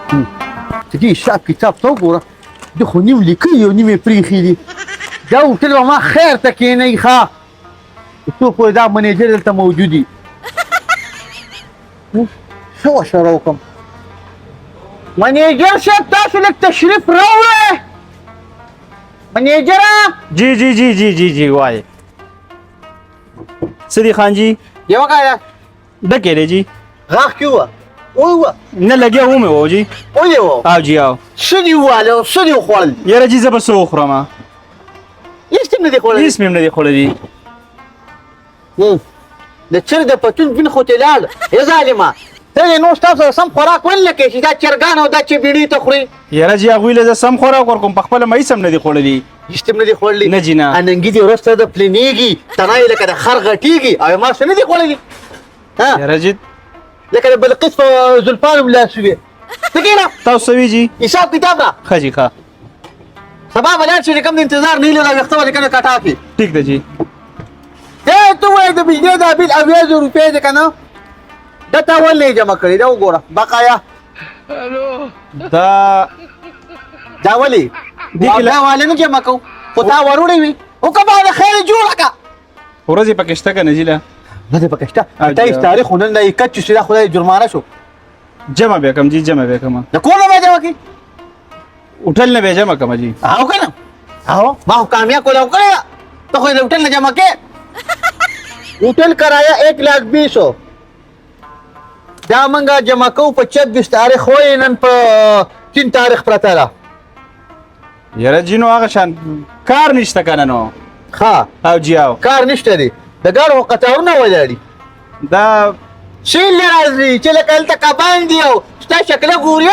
چې دې حساب کتاب ته وګوره، د خو نیم لیکلي او نیم یې پرېښي دي. دا هوټل به ما خیر ته کښېنوي. ښه، څو پورې دا منیجر دلته موجود وي، څه ورسره وکړم؟ منیجر صاحب، تاسو لږ تشریف راوړئ. منیجره! جی جی جی جی جی جی، وای سدي خان جی. یوه کاله ډکې دی جی. غاښ کې وه ووه. نه لګیا و مې وو جی. ولې وو؟ او جی او. څه دي وواله او څه دي وخوړل؟ یاره جی، زه به څه وخورم؟ هېڅ هم نه دي خوړلي؟ هېڅ مې هم نه دي خوړلي. د چرګ د پتون بین خو ترې لاړ. ای ظالمه، ته دې نور ستا سره سم خوراک ولې نه کوې چې دا چرګان او دا چبیړې ته خورې؟ یاره جی، هغوی له زه سم خوراک ورکوم، په خپله مې هېڅ هم نه دي خوړلي. هېڅ هم نه دي خوړلي؟ نه جی نه. اننګي دې ورځ ته د پلنېږي، تنا یې لکه د خر غټېږي او ما څه نه دي خوړلي؟ یاره جی، لکه د بلقیس په زلفانو مې لاس وي. ته کښېنه. تاسو څه وی جی؟ حساب کتاب را. ښه جی، ښه. سبا به لاړ شې، چې کوم د انتظار نه دا ویښته به دې کنه کټا کړي. ټیک ده جی. ته وایې د بجلۍ دا بیل 70,000 روپۍ دی که نه؟ دا تا ولې نه جمع کړې؟ دا وګوره بقایا. دا دا ولې دا والې نه جمع کوو؟ خو تا وروړی وي او که به د خیر جوړه که. ورځې پکې شته که نه جی؟ له ورځې پکې شته. 28 تاریخ خو نن دی، کچ شي، دا خدای جرمانه شو. جمع بیا کوم جی، جمع بیا کوم. د کور نه به جمع کړي؟ هوټل نه به جمع کوم جی. او که نه؟ او ما خو کامیاب کوله کړې ده، ته خو یې د هوټل نه جمع کې. هوټل کرایه 1 لاک 20 دا مونږه جمع کوو په 26 تاریخ، وایې نن په 3 تاریخ پرته ده. یاره جینو، هغه شان کار نشته که نه نو. ښه. او جی او. کار نشته دی، د ګاډو قطارونه ولاړي. دا سیل نه راځي چې لکه هلته کبان دي او ستا شکله ګوري.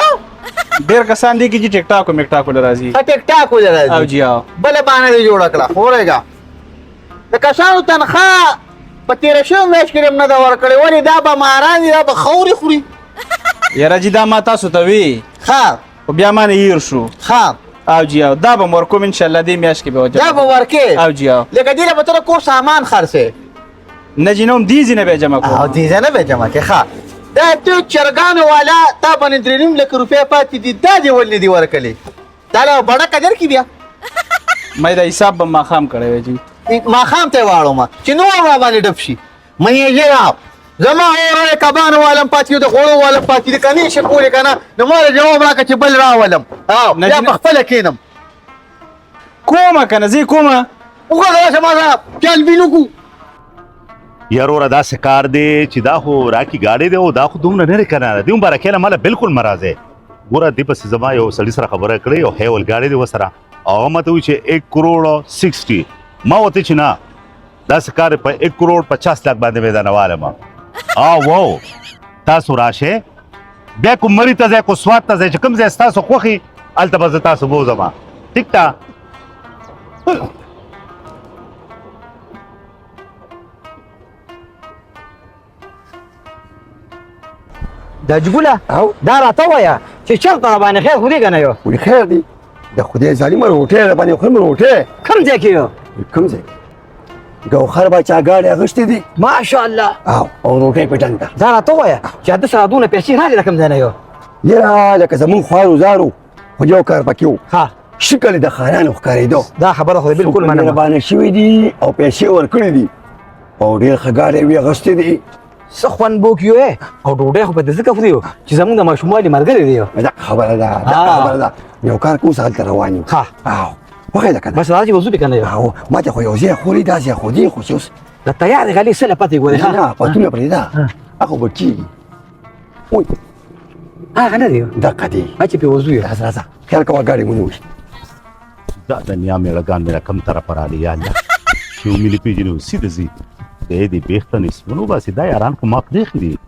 ډېر کسان دي چې ټیک ټاک او میک ټاک له راځي. ښه، ټیک ټاک له راځي. او جی او. بله بهانه دې جوړه کړه. ورېږه، د کسانو تنخوا په تېره شوې میاشت کې هم نه ده ورکړې. ولې؟ دا به ماران دي، دا به خاورې خوري. یاره جی، دا ما تاسو ته وی، ښه، خو بیا ما نه هېر شو. ښه. او جی او، دا به م ورکوم انشاءالله، دې میاشت کې به وجه. دا به ورکې؟ او جی او. لکه دې له به ته د کور سامان خرڅې؟ نه جی، نه، هم دې ځینې به جمع کوم. او دې ځای نه به جمع کړې. ښه، دا ته چرګانو والا تا باندې 3.5 لکه روپۍ پاتې دي، دا دې ولې نه دي ورکړې؟ دا له بڼه قدر کې بیا. مې دا حساب به ماښام کړی وی جی. ماښام ته یې واړوم چې نور را باندې ډب شي. منیجره، زما وروره، کبانو والم پاتې، د غوړو والم پاتې دي، که نه شي کولی که نه، نو ما له جواب راکړه چې بل راولم او بیا په خپله کښېنم. کومه که نه زه کومه. وګوره، راشه ما سره چل وکړو. یاروره، داسې کار دی چې دا خو راکې ګاډی دی او دا خو دومره نه دی که نه، دې مبارکۍ له ماله بالکل مه راځئ. ګوره، دې پسې زما یو سړي سره خبره کړې او هیول ګاډی دی ورسره، او هغه ماته وویل چې 1 کروړ 60. ما ورته چې نه، داسې کار په 1 کروړ 50 لاک باندې مې درنه والم. او وو تاسو راشئ، بیا کوم مري ته ځئ، کو سوات ته ځئ، چې کوم ځای ستاسو خوښي هلته به زه تاسو بوځم. ټیک ده. د جګوله، دا راته وایه چې چېرته را باندې خیر خو دی که نه یو؟ وی خیر دی، د خدای ظالمه روټۍ را باندې خورم روټۍ. کوم ځای کې یو؟ کوم ځای؟ ګوهر باچا ګاډی اخیستی دی. ماشاءالله. او روټۍ په ډنډ ده. دا راته ووایه چې ده سره دونه پیسې راغلې د کوم ځای نه یو؟ یاره، لکه زمونږ خوارو زارو، خو یو کار پکې و، ها، شکل د خانانو ښکارېدو. دا خبره خو بالکل منم. مهربانه شوي دي او پیسې ورکړي دي او ډېر ښه ګاډی وي اخیستی دی. څه خوند به وکړي او ډوډۍ خو به د ځکه خوري چې زمونږ د ماشوموالي ملګری دی. دا خبره ده، دا خبره ده. یو کار کوو، هلته روان یو. ښه. او وخیده که نه؟ بس راځي، وځو پې که نه یو؟ او ما ته خو یو ځای خوري، دا ځای خو دی خو چې اوس د تیارې غلې څه له پتې ګورې؟ نه نه، پتونه پرېږده، هغه به کېږي. وای. هغه نه دی؟ دقه دی. چې پې وځو یې. راځه راځه، خیال کوه ګاډی مونږ وشي. دا د نیا میړګان مې کوم طرف راغلي؟ یا الله، چې ومې نه پېژني سیده ځي. دی دې بېخ ته نسبونه وباسي. دا یاران خو ما پرېښي دي،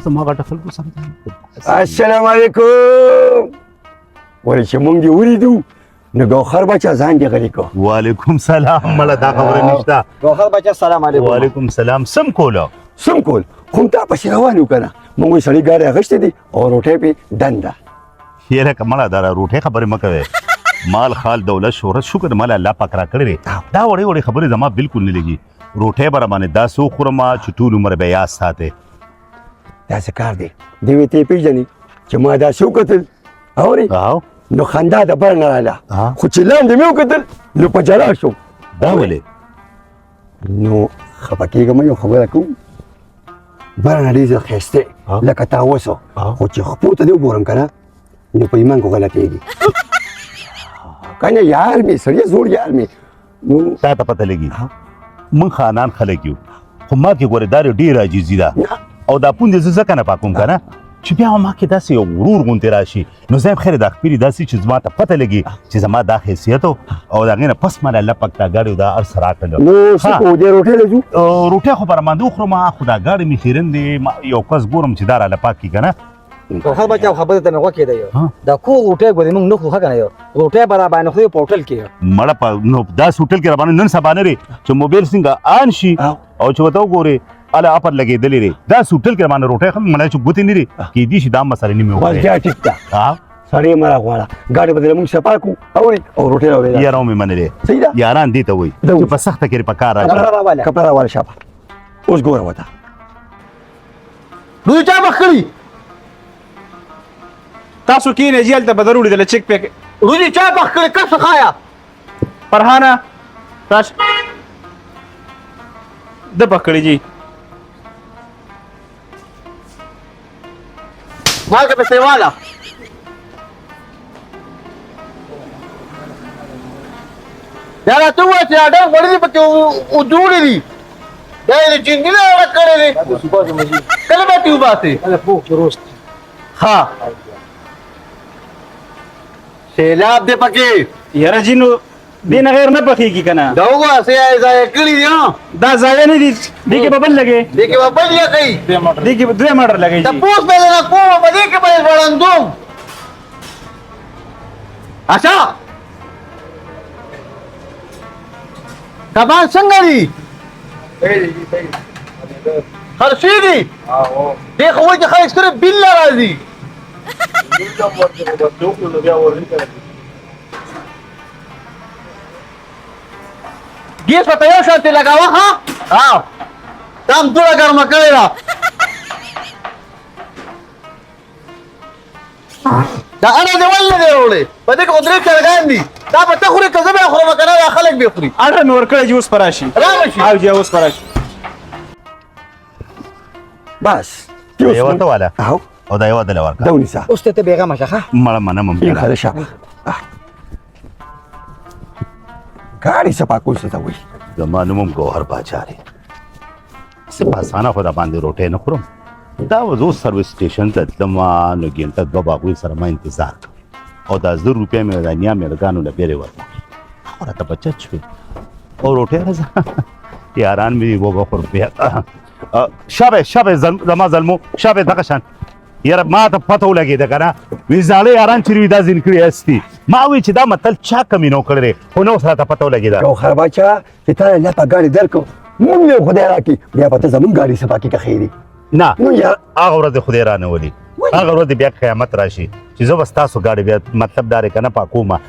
زما غټه خلکو سره. السلام علیکم. ولې چې مونږ دې ولیدو نو ګوهر بچا ځان دې غلی کو. وعلیکم سلام. مله، دا خبره نشته. ګوهر بچا، سلام علیکم. وعلیکم سلام. سم کوله؟ سم کول خو تا پسې روان یو که نه، مونږ سړي ګاډی اخیستی دی او روټۍ پې دنده. یاره که مړه، دا روټۍ خبرې مه کوې. مال خال، دولت، شهرت، شکر مال الله پاک را کړی دی. دا وړې وړې خبرې زما بالکل نه لګي. روټۍ به راباندې داسې وخورم چې ټول عمر به یاد ساتې. داسې کار دی، دی وی ته پېژنې چې ما داسې وکتل. اورې؟ نو خندا د بر نه راله، خو چې لاندې مې وکتل نو په جلا شوم. دا ولې؟ نو خفه کېږم، یو خبره کوم، بره نه ډېر زیات ښایسته لکه طاووس، خو چې خپو ته دې وګورم که نه نو په ایمان کې غلطېږي که نه. یار مې سړیه، زوړ یار مې. نو تا ته پته لګي مونږ خانان خلک یو، خو ما کې ګورې دا ډېره عاجزي ده، او دا پوندې زه ځکه نه پاکوم که نه چې بیا ما کې داسې یو غرور غوندې راشي. نو زه هم خیر دا خپلې داسې چې زما ته پته لګي چې زما دا حیثیت او د هغې نه پس ما له الله پاک دا ګاډي او دا هر څه راکړل. نو څه کوو، دې روټۍ له ځو؟ روټۍ خو به راباندې وخورم، خو دا ګاډي مې خیرن دی، یو کس ګورم چې دا راله پاک کړي که نه. خو بچا خبره ته مې غوږ کېده، یو دا کور روټۍ ګورې موږ نه خورو، ښه که نه؟ یو روټۍ به راباندې خوري په هوټل کې. مړه په نو داسې هوټل کې راباندې نن سبا نه دی چې موبایل څنګه آن شي او چې ورته وګورې هله اپر لګېدلې دی، داسې هوټل کې راباندې روټۍ هم مړه چې ګوتې نه دی کېدی شي دا مسله نیمې وخورې. بس بیا ټیک ده، سړی مه راغواړه، ګاډی به درې موږ صفا کړو، اورې، او روټۍ راوړې. یاران مې منلې، صحیح ده، یاران دې ته وایي چې په سخته کې په کار راشي. کپړه راواله شابه، اوس ګوره ورته. دوی چا مخ کړي؟ تاسو کښېنئ جي، هلته به در وړي دله چک پک. روزي چا پخ کړي؟ کس ښایه. فرحانه راشه، ده پخ کړي جي. مالګه پسې واله. دا راته ووایه چې دا ډېر غوړي دي پکې ودروړي دي، دا یې د چینګي نه راوړه کړی دی، کله به ترې وباسې؟ ښه سیلاب دی پکې. یاره جي نو دې نه غیر نه پخېږي که نه؟ دا وګوره څه یې ضایع کړي دي. دا ضایع نه دي، دې کې به بل لګې، دې کې به بل لګوي، دې کې به دوی مټر لګوي. تپوس به درنه کوم، په دې کې به یې ځوړندوم. اچھا کبان څنګه دي؟ خرڅې دي؟ دې خو وایي چې خلک صرف بیل له راځي. ګیس ورته یو شانتې لګاوه. ښه دا هم دوړه ګرمه کړې ده. دا اړه دې ولې نه دی راوړی؟ په دې کې خو درې چرګان دي، دا به ته خورې که زه به یې خورم که نه دا خلک به یې خوري. اړه مې ورکړی چې اوس به راشي. را به شي. او جي اوس به راشي. بس یوه ته واله او دا یوه دله ورکړه. دا ونیسه. اوس ته ته بېغمه شه. ښه مړه منم هم ښه ده شابه. ګاډي صفا کول څه ته وایي؟ زما نوم هم ګوهر باچا دی، څه په اسانه خو راباندې روټۍ نه خورم. دا اوس اوس سرویس سټیشن ته تلم، نو ګنټه دوه به هغوی سره ما انتظار کوي، او دا 1000 روپۍ مې د نیا میړګانو له بیرې ورکړې، خو راته بچت شوې او روټۍ راځه. یاران مې دي وبه خورم بیا. شابه شابه زما زلمو شابه دغه شان. یاره ما ته پته ولګېده که نه، وي زاړه یاران چېرې وي دا ځینې کړي هستي. ما وویل چې دا متل چا کمینو کړی دی، خو نه اوس راته پته ولګېده. ګوهر باچا چې تا الله پاک ګاډي درکړو، موږ یې خدای راکړي، بیا به ته زموږ ګاډي صفا کړې که ښې دي. نه نو یار هغه ورځ خدای رانه ولي، هغه ورځ بیا قیامت راشي چې زه به ستاسو ګاډي بیا مطلب دا دی که نه پاکوم.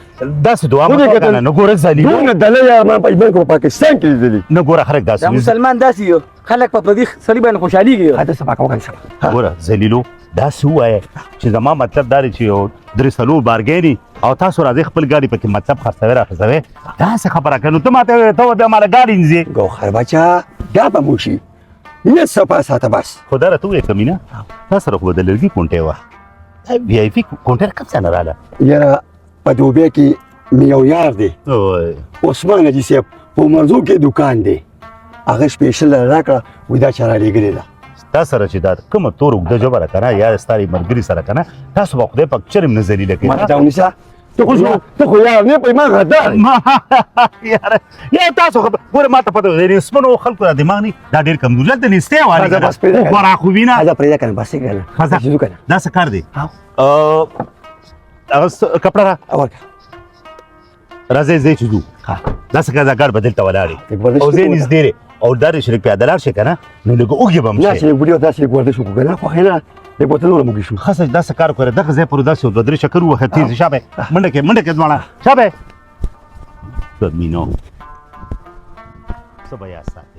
داسې دعا مه کوه که نه. نو ګوره ذلیلو دومره دله یار ما په ژوند کې په پاکستان کې لیدلي. نه ګوره خلک داسې دا مسلمان داسې یو خلک په پردي سړي باندې خوشحالېږي. ته صفا کوه که نه. ګوره ذلیلو داسې ووایه چې زما مطلب دا دی چې یو درې څلور بارګۍ دي او تاسو راځئ خپل ګاډي پکې مطلب خرڅوئ راخرڅوئ، داسې خبره کوې. نو ته ماته ووایه، ته به بیا ماله ګاډي نیسې. ګوهر بچا دا به مو شي، نه صفا ساته بس. خو دا راته ووایه کمینه، تا سره خو به د لرګي کونټۍ وه، دا وي آی پي کونټۍ کوم ځای نه راله؟ یاره په دوبۍ کې مې یو یار دی، عثمان حاجي صاحب، په مرزو کې دکان دی، هغه سپیشل راکړه، وایي دا چا رالیږلې ده. تا سره چې دا کومه تور اوږده ژبه ده که نه، یا ستا د ملګري سره که نه، تاسو به خدای پاک چېرې هم نه ذلیله کوي. ما ته دا ونیسه، ته خو یار نه په ما غدار یې. یاره یا تاسو خبر ګوره ما ته پته ده، د سپنو خلکو دا دماغ نه دا ډېر کمزور دی، دلته نیستۍ والي ښځه که نه، بس پرېږده که نه. خو خوبي نه. ښځه پرېږده که نه، بس یې که نه. ښځه. بس یې که نه. دا څه کار دی؟ هغه کپړه را. ورکړه. راځئ ځئ چې ځو. دا څه کار، دا ګاډ به دلته ولاړ وي او ځای نږدې دی، او دا چې لږ پیاده لاړ شې که نه نو لږ اوږې به هم شې. داسې لږ وړي او داسې لږ ورزش وکړو که نه، خوښ نه لږ ورته نوره موږ شو. ښه څه داسې کار وکړه، دغه ځای پورې داسې دوه درې چکر ووهه، تېز شابه منډه کړې، منډه کړې دواړه شابه. مینو څه به یاد ساتې؟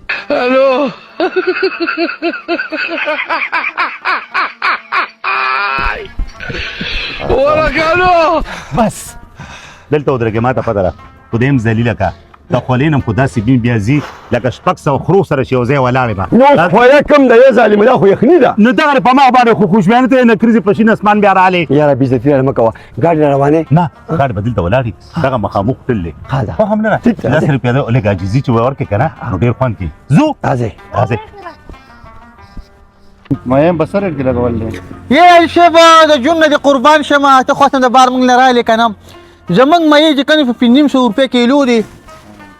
الو بس دلته ودرېږه، ما ته پته ده. خدای هم ذلیله که د خولې نه هم خو داسې بیم بیا ځي لکه 600 خرو سره چې یو ځای ولاړ یم. نو خوله کوم ده ظالمه، دا خو یخني ده. نو دغه په ما باندې خو خوشبینه ته نکریزې په شین اسمان بیا راغلې. یاره بېعزتي راله مه کوه، ګاډي را روانې؟ نه، ګاډي به دلته ولاړ وي، دغه مخامخ تل دی. ښه ده. خو هم نه، ټیک ده. لس روپۍ ده، لږ عاجزي چې ورکړې که نه نو ډېر خوند کوي. ځو راځئ. راځئ. ما یې بسر کې لګول دی. یې شبه د جون نه دې قربان شمه، ته خو د بار مونږ نه راغلې که نه. زمونږ مې چې کنه په 550 روپۍ کیلو دی،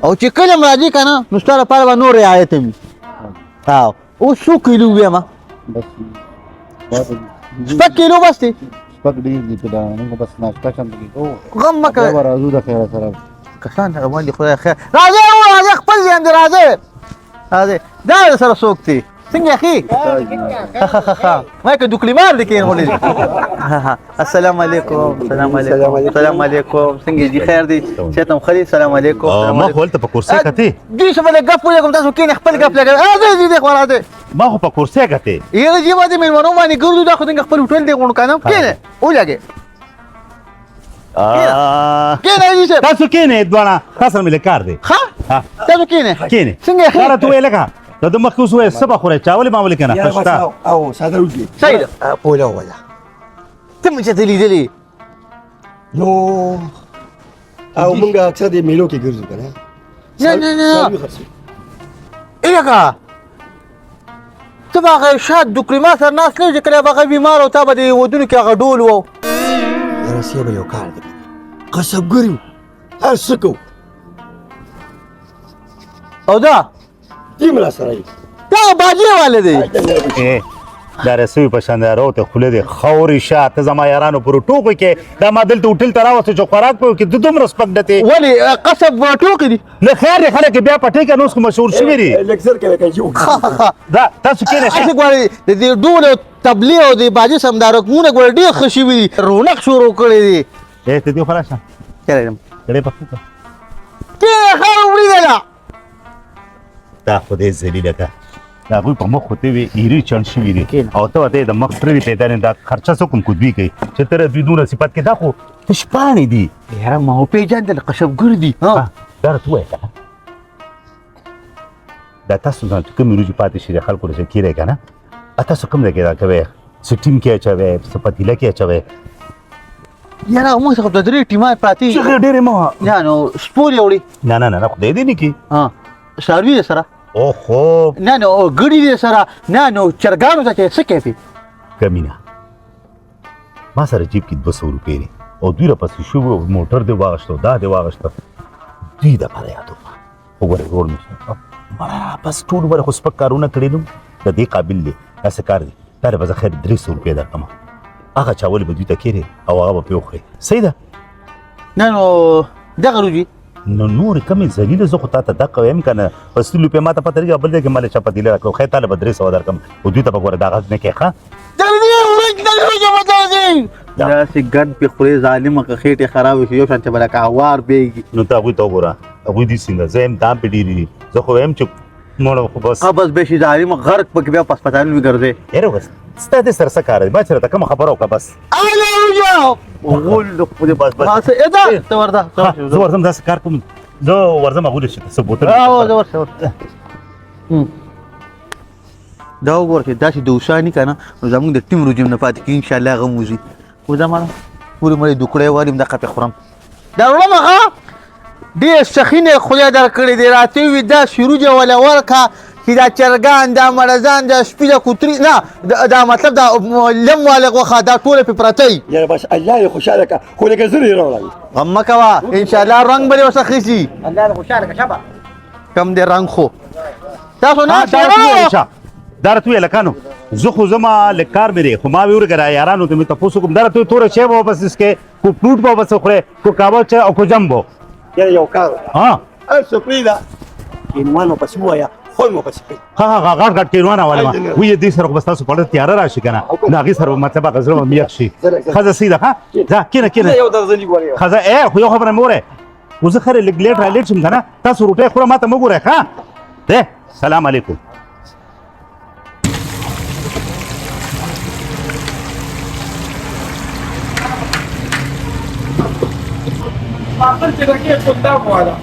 او چې کله هم راځي که نه نو ستا لپاره به نور رعایت وي. او اوس څو کیلو ویم؟ بس شپږ کیلو بس دی. شپږ ډېر دي په دا، موږ بس ناشته شم پکې کوو. غم مه کوه. بیا به راځو د خیره سره. کسان روان دي، خدای خیر. راځئ راځئ، خپل ځای دی، راځئ راځئ. دا در سره څوک دی؟ څنګه اخی؟ ښه ښه ښه، ما که دوکلیمار دی کېنولې. السلام علیکم. السلام علیکم. السلام علیکم. څنګه دي؟ خیر دی؟ صحت هم ښه دی؟ السلام علیکم. ما خو هلته په کرسۍ کتې. دوی څه به لږ ګپ ولګوم، تاسو کښېنئ، خپل ګپ لګوئ. راځئ ځي دی خو راځئ. ما خو په کرسۍ کتې. یاره جی ما دې مېلمنو باندې ګرځو، دا خو څنګه خپل هوټل دی غوڼو که نه. کښېنئ ولګئ. کښېنئ حاجي صاحب. تاسو کښېنئ دواړه، تاسو سره مې لږ کار دی. ښه تاسو کښېنئ. کښېنئ. څنګه یې؟ دا راته وویل لکه د ده مخکې اوس ووایه څه به خورې، چاولې ما ولې که نه؟ یاره بس شته. او ساده روټي. صحیح ده. پوله وویله. ته مې چېرته لیدلې؟ نو او مونږ اکثر د میلو کې ګرځو که نه. نه نه نه، څاروي خرڅوو. لکه ته به هغه شاد دوکلیما سره ناست نه چې کله به هغه بیمار او تا به د ودونو کې هغه ډول و. یاره صاحب یو کار دی، قصبګر یو، هر څه کوو. او دا دیم را سره یو. دا باجې والا دی. دا رسوي په شان دی، راوته خوله دې خاورې شه. ته زما یارانو پورې ټوکې کې، دا ما دلته هوټل ته راوستو چې خوراک په وکړي، ته دومره سپک ډتې. ولې قصب ټوکې دي؟ نه خیر دی، خلک یې بیا پټې که نه اوس خو مشهور شوي دي. لږ زر کوي که یو. دا تاسو کښېنئ. هسې ګورئ د دې ډول او تبلې او د باجې سم دا رقمونه ګورئ ډېر ښه شوي دي، رونق شروع کړی دی. ته دې خو راشه. چېرې یم؟ کړې پخې کړه. کښېنه خاوره وړي ده. دا خدای ذلیله که د هغوی په مخ خو ته وې ایرې چڼ شوي دي، او ته ورته د مخ پرې دې پیدا نه، دا خرچه څه کوم کو دوی کوي چې ته دوی دومره صفت کې، دا خو تش پاڼې دي. یاره ما وپېژندل، قصبګر دي. دا راته ووایه که نه دا تاسو نه چې کومې وریجې پاتې شي د خلکو له چې کېری که نه، تاسو کوم ځای کې دا کوئ؟ څه ټیم کې اچوئ، څه پتیله کې اچوئ؟ یاره موږ څخه د درې ټیمان پاتې. چغې ډېرې مه وه. نه نو سپور یې وړي. نه نه نه، خدای دې نه کړي. څاروي دې سره. اوخو. نه نو ګړي دې سره. نه نو چرګانو ته چې څه کوي؟ کمینه ما سره جیب کې 200 روپۍ دي، او دوی راپسې شوي او موټر دې واغېسته او دا دې واغېسته، دوی دپاره یادوم. وګوره ورور مې مړه بس ټول عمر خو سپک کارونه کړي نو د دې قابل دی، داسې کار دی. تا له به زه خیر 300 روپۍ درکړم، هغه چاولې به دوی ته کېرې او هغه به پرې وخورې. صحیح ده؟ نه نو دغه روجي. نو نورې کمې ذلیله، زه خو تا ته دقه وایم که نه، په 100 روپۍ ما ته پته لګي، بل ځای کې ما له چا پتیله راکړه، خیر تا له به 300 درکړم، خو دوی ته به ګوره دا غږ نه کوې. ښه داسې ګند پې خورې ظالمه، که خېټې خرابې شي یو شان چې به لکه هوار بېږي. نو ته هغوی ته وګوره، هغوی دي څنګه، زه یم دام پې ډېرې دي، زه خو وایم چې مړه خو بس قبض به شي ظالمه، غرق پکې بیا په هسپتالونو ګرځې. یاره بس ستا دې سره څه کار دی، ما چې راته کومه خبره وکړه بس. غول د خپلې بس بس. ما څه ادا ته ورځه. زه ورځم، داسې کار کوم، زه ورځم هغوی له چې څه بوتل. زه ورځم. دا وګوره چې داسې دوساني که نه نو زموږ د ټیم رجیم نه پاتې کېږي انشاءالله، هغه هم وځي. وځه مړه پورې مړې دوکړی والیم دقه پې خورم. دا وړم هغه ډېر سخي نه خدای درکړی دی، راته ووایي داسې روجه وله ورکړه چې دا چرګان، دا مړزان، دا سپي، دا کوتري، نه دا مطلب دا لم واله غوښه دا ټوله پې پرته وي. یاره بس الله یې خوشحاله کړه، خو لږه زر یې راوړی. غم مه کوه انشاءالله رنګ به دې ورڅخه ښه شي. الله دې خوشحاله کړه. شابه کم دی رنګ خو تاسو نه دا راته ووایه لکانو، زه خو زما لږ کار مې دی، خو ما ویې ورګه یارانو ته مې تپوس وکړم، دا راته ووایه توره چای به ورپسې څکې، کو فروټ به ورپسې خورې، کو قهوه چای او کو جم به. یاره یو کار ها هر څه پرېږده، کینوان ورپسې ووایه، خوی مو پسې کوي. ها ها غټ غټ کینوان والما وی دې سره خو بس تاسو په اړه تیاره راشي که نه، نو هغې سره به مطلب هغه زړه به مې یخ شي. ښځه صحیح ده. ښه ځه کښېنه کښېنه. یو درځلي ګورې ښځه خو یو خبره مې وره، خو زه خیر لږ لیټ را لیټ شم که نه، تاسو روټۍ خوره ما ته مه ګورئ. ښه دی، سلام علیکم. اخر چې دکې قنداب والا.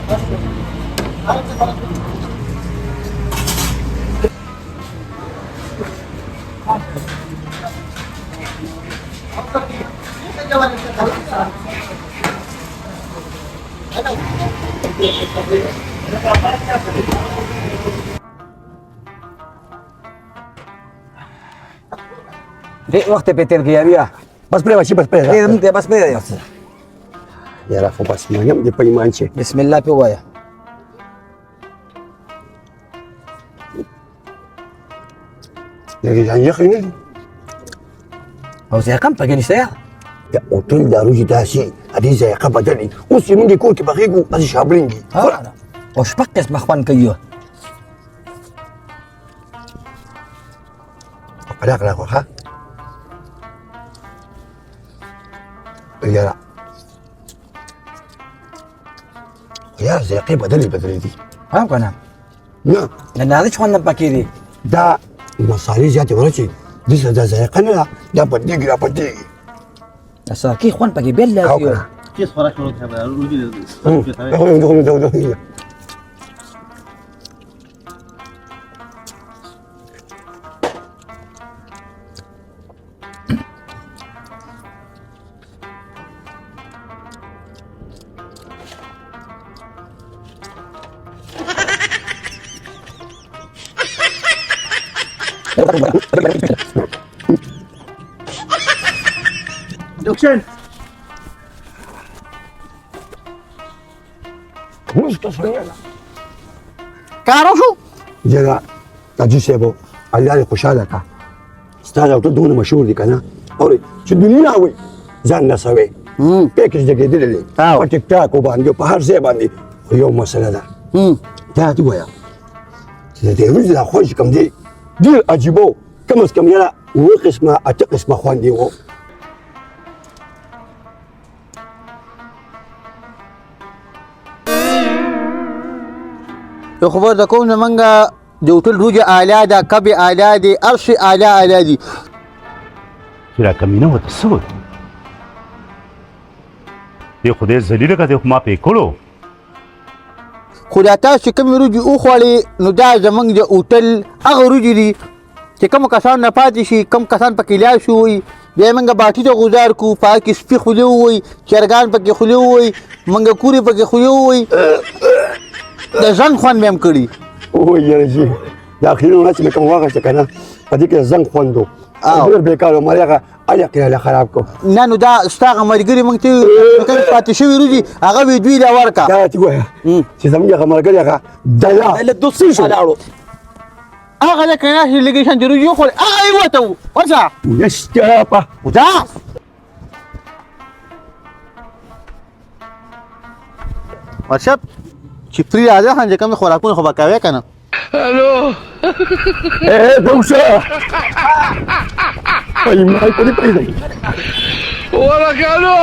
ډېر وخت په تیر کې بیا. بس پرې بچي، بس پرې. دې موږ ته بس پرې یو څه. یاره خو بس منم دې په ایمان چې بسم الله په وایه. لږ ځان یخ نه دي. او ذایقه هم پکې نشته. د هوټل دا روجي داسې دې ذایقه بدلې، اوس چې موږ کور کې پخېږو هسې شابلېږي. او شپږ قسمه خوند کوي. قلاق لا ښه یاره، یار ذایقې بدلې بدلې دي. هم که نه؟ نه، د نارنج خوند هم پکې دی. دا مصالې زیاتې ورچې دې سره دا ذایقه نه ده، دا بدلېږي را بدلېږي. د ساقي خوند پکې بېل او راځي. که نه؟ چیز خوراک شروع کړه. دوکشن. کار وشو. یاره حاجي صاحب، الله دې خوشحاله کړه، ستا دا هوټل دونه مشهور دی که نه، اورې چې دنیا وي ځان رسوي، پیکج لګېدلی دی په ټیک ټاک باندې، په هر ځای باندې. خو یو مسله ده، دا راته ووایه چې د دې ورځې دا خوند چې کوم دی ډېر عجیبه و، کم از کم یاره اووه قسمه اته قسمه خوند یې و. یو خبر د کوم، زمونږ د هوټل روجه اعلی ده، کب اعلی دی، هر شی اعلی اعلی دي. چې دا کمینه ورته څه وایي؟ دې خدای ذلیله که، دې خو ما پرې کړو. خو دا تاسو چې کومې روجې وخوړې، نو دا زمونږ د هوټل هغه روجې دي چې کومو کسانو نه پاتې شي، کوم کسان پکې لاس ووایي، بیا یې موږ باټي ته غوزار کړو، په هغه کې سپي خولې ووایي، چرګان پکې خولې ووایي، موږ کورې پکې خولې ووایي، د زنګ خوند به یې هم کړي. وای یاره جي، دا اخري ورځ چې مې کوم واخیسته که نه، په دې کې د زنګ خوند و، ډېر بېکاره و، مالې هغه هلک یې راله خراب کړو. نه، نو دا ستا هغه ملګري موږ ته کوم پاتې شوي روجي هغه وی دوی له ورکړه. دا راته ووایه چې زموږ هغه ملګری هغه دلا له دوستۍ شو لاړو. هغه لکه ناست لږې شانتې روجي وخوړې، هغه یې وته ورشه. نشته په وځه. ورشه چې پرې راځه، خان چې کوم خوراکونه خو به کوې که نه؟ اے دوسه په ایمان کو دې پرېږدئ. ورکانو.